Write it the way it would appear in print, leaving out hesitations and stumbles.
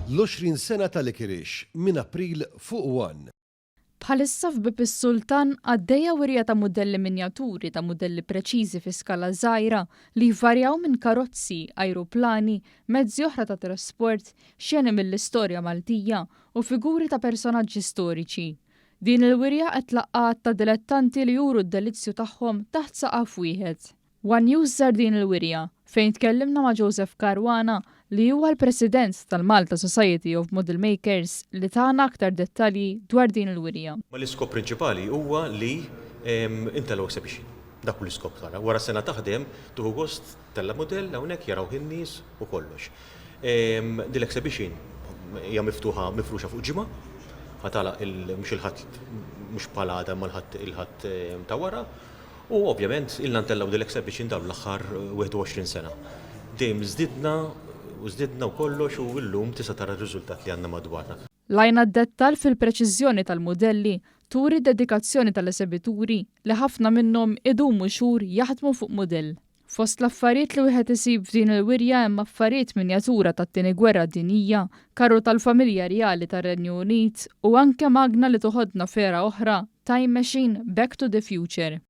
L-20 sena ta' Licorice minn April fuq One. Bħalissa f'Bieb is-Sultan għaddejja wirja ta' mudelli minjaturi ta' mudelli preċiżi fi skala żgħira li jvarjaw minn karozzi, ajruplani, mezzi oħra ta' trasport, xeni mill-istorja Maltija u figuri ta' personaġġi storiċi. Din il-wirja qed tlaqqa' għadd ta' dilettanti li juru d-delizzju tagħhom taħt saqaf wieħed. One News żar din il-wirja, fejn tkellimna ma' Joseph Caruana li huwa l-President tal-Malta Society of Model Makers li tana aktar dettalji dwar din il-wirja. Ma l-iskop prinċipali huwa li ntellgħu exhibition. Dak hu l-iskop tagħna. Wara sena taħdem, tieħu gost tella' mudell hawnhekk jarawh in-nies u kollox. Din l-exhibition hija miftuħa mifruxa fuq ġimgħa, ħa tagħlaq mhux il-Ħadd mhux bħal għada imma l-Ħadd il-Ħadd ta' wara. U ovvjament ilna ntellgħu din l-exhibition dawn l-aħħar 21 sena. Dejjem żdidna u żdidna u kollox u llum tista' tara r-riżultat li għandna madwarna. L-għajn għad-dettall fil-preċiżjoni tal-mudelli turi d-dedikazzjoni tal-esebituri li ħafna minnhom idumu xhur jaħdmu fuq mudell. Fost l-affarijiet li wieħed isib f'din il-wirja hemm affarijiet minjatura tat-Tieni Gwerra Dinjija, karru tal-familja rjali tar-Renju Unit u anke magna li toħodna f'era oħra, time machine, Back to the Future.